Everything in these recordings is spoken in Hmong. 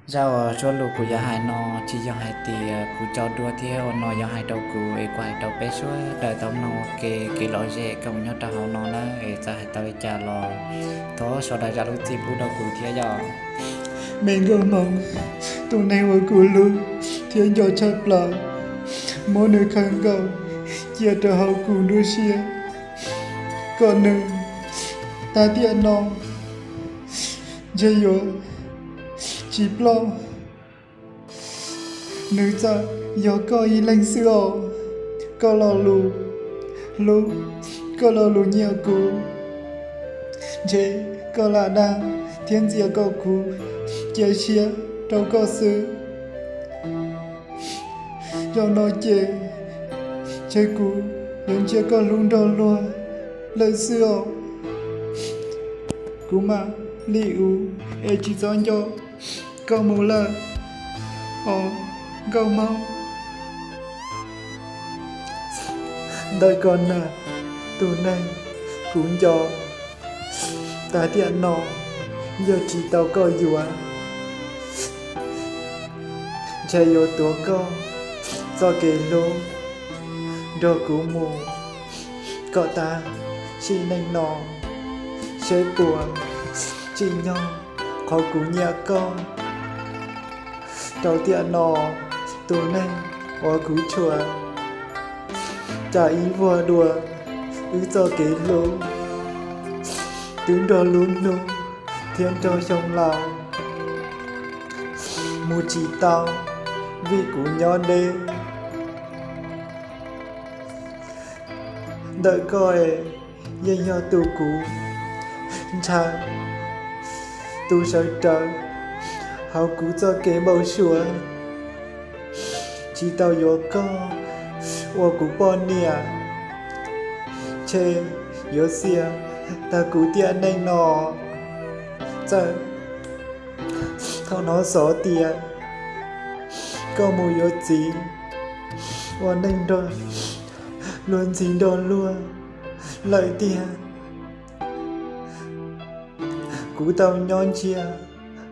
Zaj uas suab lus kuv yuav hais no tsis yog hais tias kuv tso dua thiab, uas no yog hais rau kuv es kuv hais rau peb suab daws tau mloog ua ke kev lom zem kom nyob rau hauv no nawb. Es txawm hais tau li cas los thov sawv daws zam lub txim pub rau kuv thiab yom. Me nkauj hmoob, tus neeg uas kuv hlub thiab nco tshaj plaws, muab nws khawb nkaus cia rau hauv kuv nruab siab, kom nws tag tiam no ntshe yuav tsis ploj. Nws txawm yog koj ib leeg xwb os. Koj lo lus hlub, koj lo lus nyiam kuv, ntshe koj lam dag thiab ntxias kom kuv cia siab rau koj xwb. Zaum no ces ntshe kuv yuav ntsia koj hlub nrog luag lawm xwb os. Kuv mam li ua es tsis txhob nco koj mus lawm os nkauj hmoob. Ntawm koj na, tus neeg kuv nco tag tiam no, yog tsis tau koj yuav, ntshe yuav tuav koj txoj kev hlub nrog kuv mus kom tag sim neej no, seb puas tsim nyog qhov kuv nyiam koj. Rau tiam no, tus neeg uas kuv tshua, cas ib vuag dua wb txoj kev hlub, twb nrog lub hnub thiab nrog xyoo laus, mus tsis tau vim kuv nyob deb. Ntawm koj es yeej yog tus kuv ntshaw, tus sawv rawv hauv kuv txoj kev npau suav. Tsis tau yuav koj ua kuv poj niam, ntshe yuav xiam tag kuv tiam neej no. Txawm thaum hnov xov tias koj mus yuav txiv ua neej nrog luag ntxhi nrog luag lawm tiag, kuv tau nyob ntsia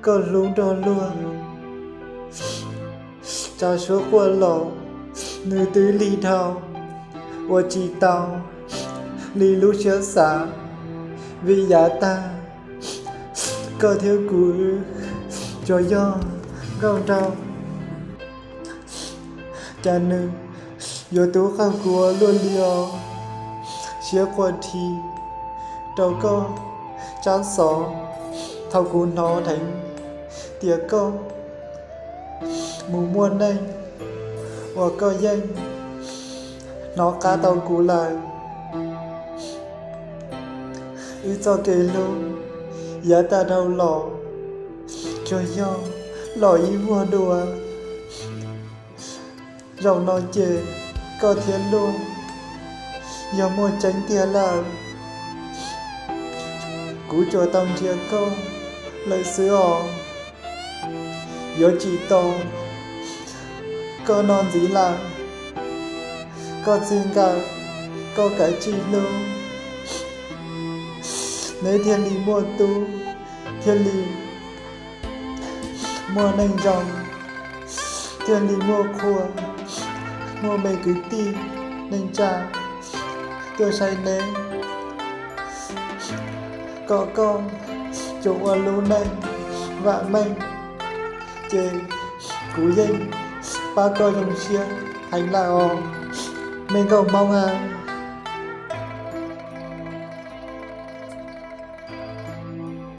koj hlub nrog luag. Tsav suab quaj los nws twb lig dhau, ua tsis tau li lub siab xav, vim yav tag koj thiab kuv tsuas yog nkauj nraug. Cas nws yuav tub qaug kuv ua luaj li os. Siab quaj dhi rau koj tsab xov thaum kuv hnov dheev tias koj mus muaj neej, uas koj yeej hnov qab tau kuv lawm. Wb txoj kev hlub yav tag dhau los, tsuas yog los ib vuag dua. Zaum no ces koj thiab luag yog muaj tseeb tiag lawm. Kuv tsuas tau ntsia koj lawm xwb os. Yuav tsis tau koj no ntxiv lawm. Koj txij nkawm, koj kav tsij hlub, neb thiaj li muaj tub, thiaj li muaj neej zoo, thiaj li muaj qhua, muaj me kwv tij neej tsa tuaj saib neb, kom koj tsuas ua lub neej vam meej, ces kuv yeej pab koj zoo siab heev lawm os, me nkauj hmoob a.